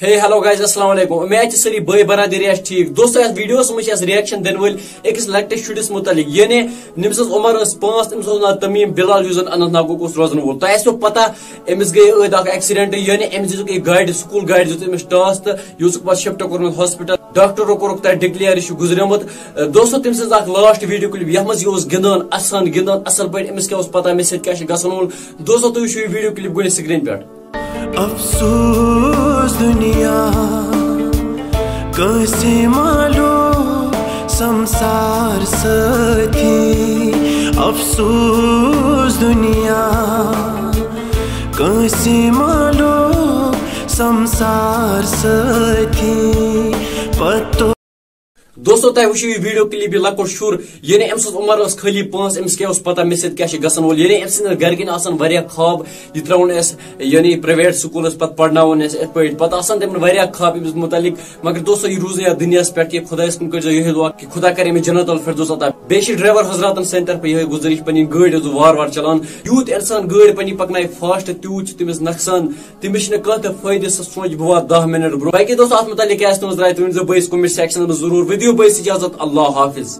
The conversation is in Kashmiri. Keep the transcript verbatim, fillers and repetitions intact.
Hey, hello guys, السلام علیکم۔ امید چھِ سٲری بٲے برادری آسہِ ٹھیٖک۔ دوستو، یتھ ویڈیوس منٛز چھِ أسۍ reaction دِنہٕ وٲلۍ أکِس لۄکٹِس شُرِس مُتعلق، یعنی نٔمۍ سٕنٛز عمر ٲس پانٛژھ، تٔمِس اوس ناو تمیٖم بلال، یُس زن اننت ناگُک اوس روزن وول۔ تۄہہِ آسیو پتہ، أمِس گٔے أتھۍ اکھ accident، یعنی أمِس دِژٕکھ أکۍ گاڑِ، سکوٗل گاڑِ دِژ أمِس ٹاس تہٕ یوٗسُکھ پتہٕ shift کوٚرمُت hospital۔ ڈاکٹرو کوٚرُکھ تتہِ declare یہِ چھُ گُزریومُت۔ دوستو، تٔمۍ سٕنٛز اکھ last video clip، یتھ منٛز یہِ اوس گِنٛدان، اسان گِنٛدان اصل پٲٹھۍ، أمِس کیٛاہ اوس پتہ مےٚ سۭتۍ کیٛاہ چھُ گژھن وول۔ دوستو، تُہۍ وٕچھِو یہِ video clip گۄڈٕ screen پٮ۪ٹھ۔ افسوس دنیا، کٲنٛسہِ ما لوٚگ سمسار سٲتھی۔ افسوس دنیا، کٲنٛسہِ ما لوٚگ سمسار سٲتھی۔ پتہٕ دوستو، تۄہہِ وٕچھِو یہِ video clip، یہِ لۄکُٹ شُر، یعنی أمۍ سٕنٛز عمر ٲس خٲلی پانٛژھ، أمِس کیٛاہ اوس پتہ مےٚ سۭتۍ کیٛاہ چھِ گژھن وول۔ یعنی أمۍ سٕنٛدٮ۪ن گرِکٮ۪ن آسان واریاہ خواب، یہِ ترٛاوُن اَسہِ یعنی private سکوٗلس، پتہٕ پرناوُن اَسہِ یِتھ پٲٹھۍ۔ پتہٕ آسان تِمن واریاہ خواب أمِس مُتعلق، مگر دوستو، یہِ روٗز نہٕ یتھ دُنیاہس پٮ۪ٹھ کینٛہہ۔ خۄدایس کُن کٔرۍزیو یِہوٚے دُعا کہِ خۄدا کرِ أمِس جنت الفردوس عطا۔ بیٚیہِ چھِ driver حضراتن سانہِ طرفہٕ یِہوٚے گُزٲرِش، پنٕنۍ گٲڑۍ ٲسۍزیو وارٕ وارٕ چلاوان۔ یوٗت انسان گٲڑۍ پنٕنۍ پکنایہِ fast، تیوٗت چھُ تٔمِس نۄقصان۔ تٔمِس چھُنہٕ کانٛہہ تہِ فٲیدٕ، سُہ سونٛچہِ بہٕ واتہٕ دَہ مِنٹ برٛونٛہہ۔ باقٕے دوستو، اتھ مُتعلق کیٛاہ آسہِ تُہٕنٛز راے، تُہۍ ؤنۍزیو بٲیِس comment sectionس منٛز ضروٗر۔ ؤدِو بٲیِس اجازت، اللہ حافظ۔